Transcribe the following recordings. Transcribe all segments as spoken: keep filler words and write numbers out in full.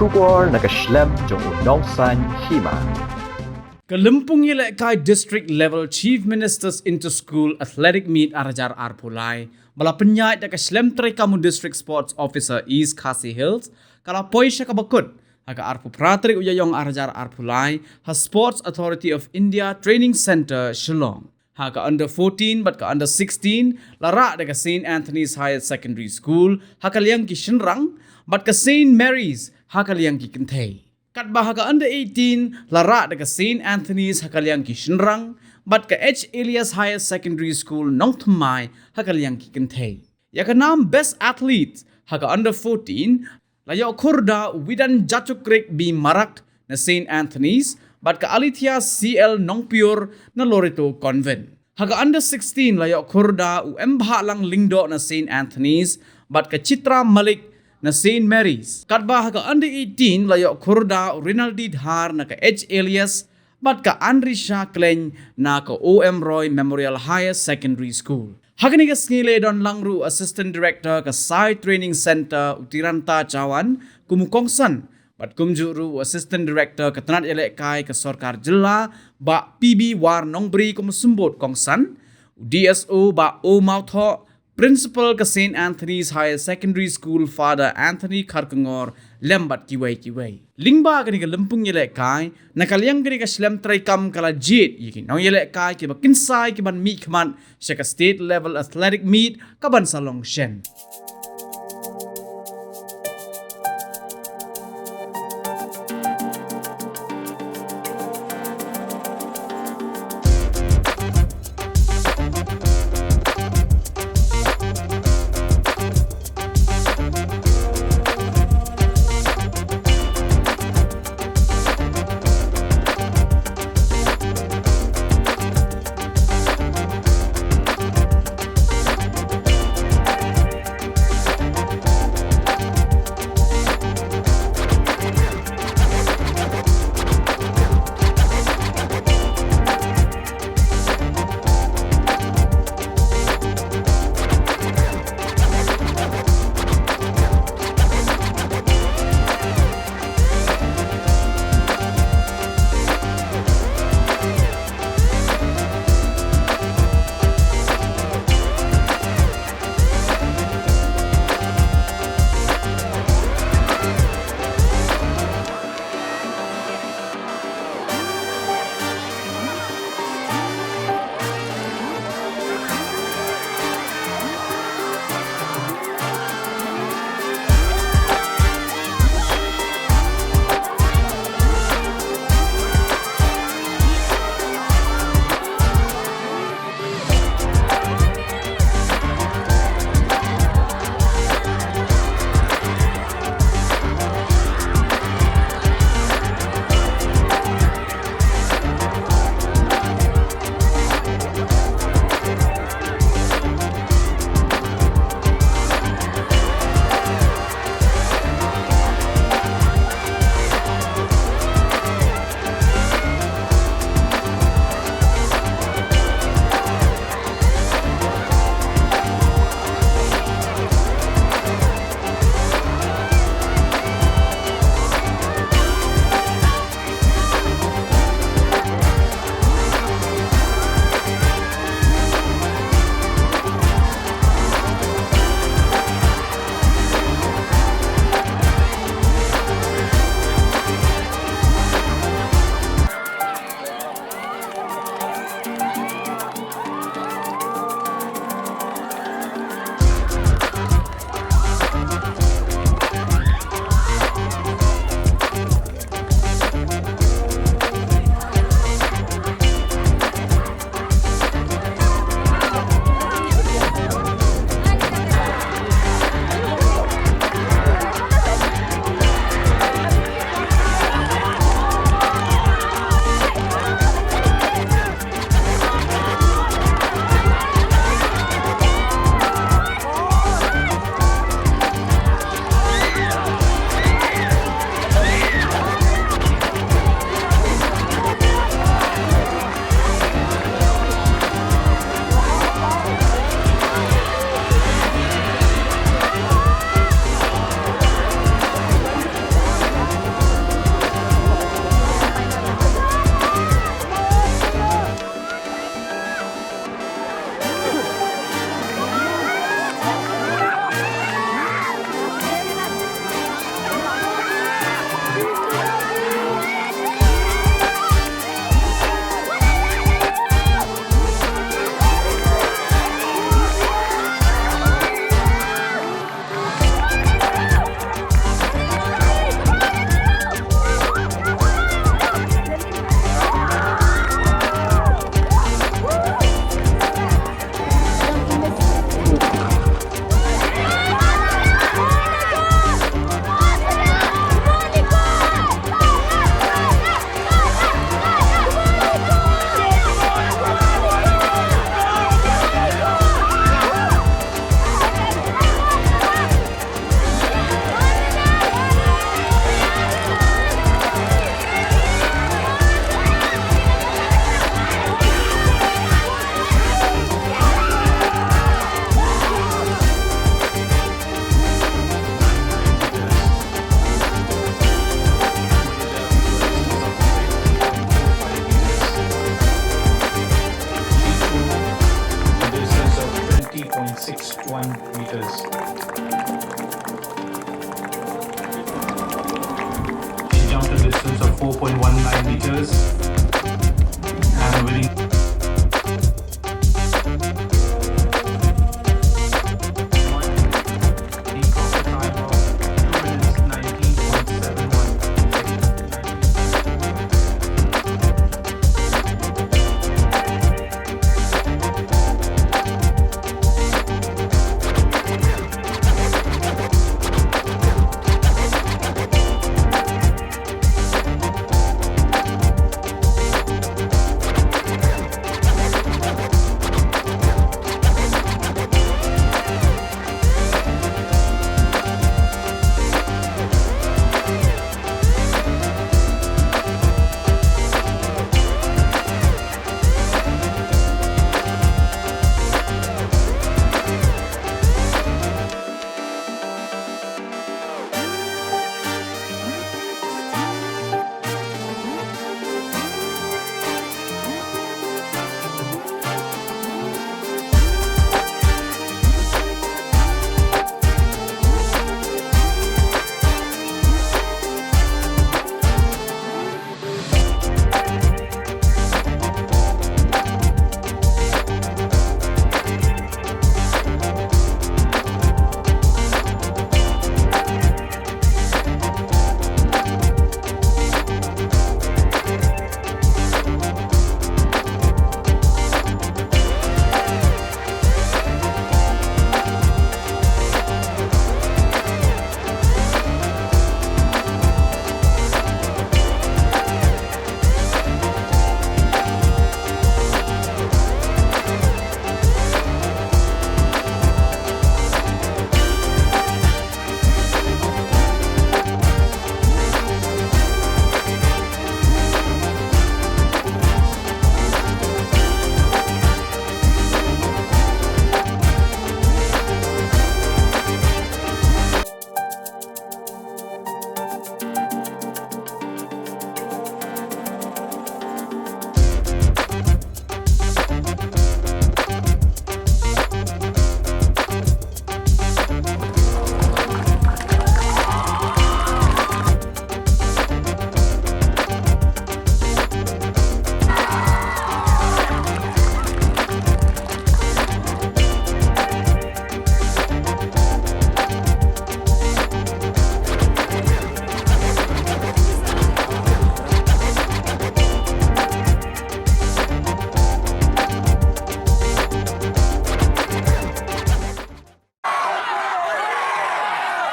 Khubor na ka shlem jong u nongsaiñ hima. Ka lympung ïalehkai District Level Chief Minister's Inter-School Athletic Meet ar hajar arphew lai, ba la pynïaid da ka shlem treikam u District Sports Officer East Khasi Hills, ka la poi sha kaba kut ha ka arphew phra tarik u Ïaïong ar hajar arphew lai ha Sports Authority of India Training Centre, Shillong. Ha ka under fourteen bad ka under sixteen la rah da ka Saint Anthony's Higher Secondary School ha ka liang ki shynrang, bad ka Saint Mary's ha ka liang ki kynthei. Katba ha ka under eighteen la rah da ka Saint Anthony's ha ka liang ki shynrang, bad ka H Elias Higher Secondary School, Nongthymmai ha ka liang ki kynthei. Ïa ka nam Best Athlete ha ka under fourteen la ïoh khur da u Widan Jachukrik B Marak na Saint Anthony's, bad ka Alithia C L Nongpyiur na Loreto Convent. Ha ka under sixteen la ïoh khur da u Mbhahlang Lyngdoh na Saint Anthony's, bad ka Chitra Malik na Saint Mary's. Katba ha ka under eighteen la ïoh khur da u Rinaldi Dhar na ka H Elias, bad ka Anrisha Klein na ka O M Roy Memorial Higher Secondary School. Ha kane ka sngi la don lang ruh u Assistant Director ka Sai Training Centre, u Tiranta Chawan, kum u kongsan, bad kumjuh ruh u Assistant Director ka tnat ïalehkai ka sorkar jylla, Bah P B War Nongbri, kum u symbud kongsan, u D S O Bah O Mawthoh, Principal ka Saint Anthony's Higher Secondary School Father Anthony Kharkongor, lem bad kiwei kiwei. Lyngba kane ka lympung ïalehkai, na ka liang kane ka shlem treikam ka la jied ïa ki nongïalehkai kiba kynsai ki ban mihkhmat sha ka State Level Athletic Meet ka ban sa long shen. four point one nine meters and winning.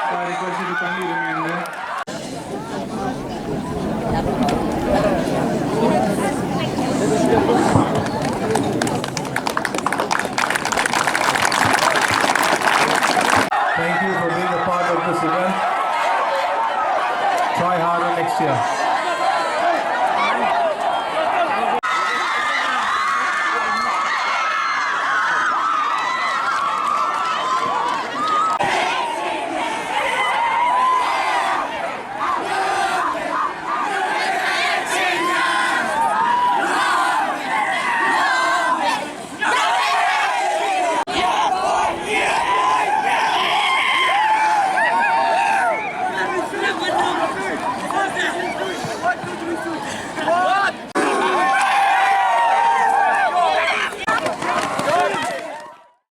I request you to kindly remain there. Thank you for being a part of this event. Try harder next year.